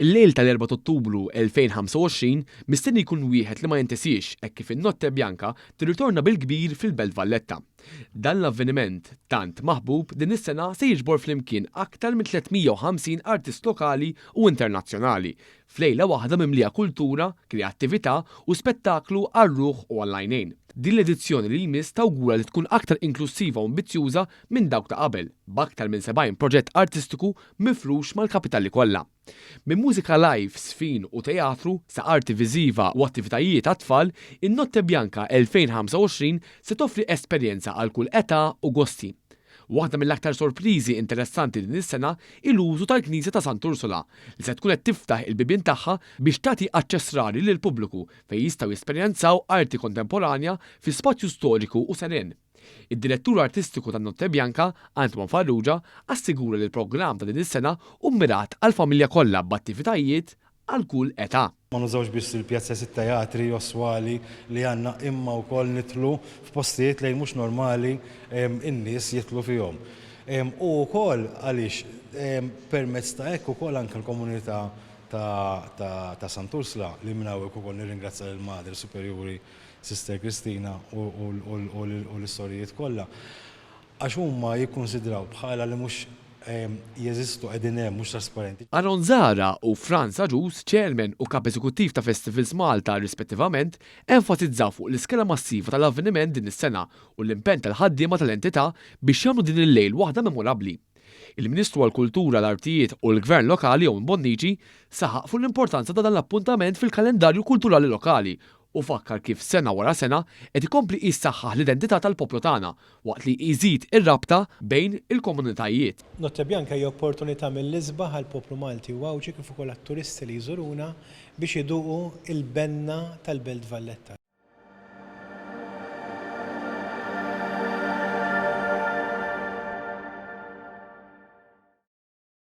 Il-lejl tal-4 Ottubru 2025 mistenni jkun wieħed li ma jintesiex hekk kif in-Notte Bianca tirritorna bil-kbir fil-Belt Valletta. Dan l-avveniment tant maħbub din is-sena se jiġbor flimkien aktar minn 350 artist lokali u internazzjonali f'lejla waħda mimlija kultura, kreattività u spettaklu għar-ruħ u għall-għajnejn. Din l-edizzjoni li jmiss tawgura li tkun aktar inklussiva u ambizzjuża minn dawk ta' qabel, b'aktar minn 70 proġett artistiku mifrux mal-kapitali kollha. Minn mużika live, żfin u teatru sa arti viżiva u attivitajiet għat-tfal, in-Notte Bianca 2025 se toffri esperjenza għal kull età u gosti. Waħda mill-aktar sorpriżi interessanti din is-sena hi l-użu tal-Knisja ta' Sant'Ursula li se tkun qed tiftaħ il-bibien tagħha biex tagħti aċċess rari lill-pubbliku fejn jistgħu jesperjenzaw arti kontemporanja fi spazju storiku u seren. Id-Direttur Artistiku tan-Notte Bianca, Antoine Farrugia, assigura li l-programm ta' din is-sena hu mmirat għall-familja kollha b'attivitajiet għal kull età. Ma nużawx biss il-pjazzez, it-teatri jew s-swali li għandna imma wkoll nidħlu f'postijiet lejn mhux normali n-nies jidħlu fihom. U wkoll għaliex permezz ta' hekk ukoll anke l-komunità ta' Sant'Ursla li minn hawnhekk ukoll nirringrazzja lill-Madre Superjuri Sister Christina u l-istorijiet kollha, għax huma jikkunsidraw bħala li mhux jeżistu, qegħdin hemm, mhux trasparenti. Aaron Zahra u Frans Agius, Chairman u Kap Eżekuttiv ta' Festivals Malta rispettivament, enfasizzaw fuq l-iskala massiva tal-avveniment din is-sena u l-impenn tal-ħaddiema tal-entità biex jagħmlu din il-lejl waħda memorabbli. Il-Ministru għall-Kultura, l-Artijiet u l-Gvern Lokali Owen Bonnici saħaq fuq l-importanza ta' dan l-appuntament fil-kalendarju kulturali lokali u fakkar kif sena wara sena qed ikompli jissaħħaħ l-identità tal-poplu tagħna waqt li jżid ir-rabta bejn il-komunitajiet. Notte Bianca hija opportunità mill-isbaħ għall-poplu Malti u Għawdxi kif ukoll għat-turisti li jżuruna biex iduqu l-benna tal-Belt Valletta.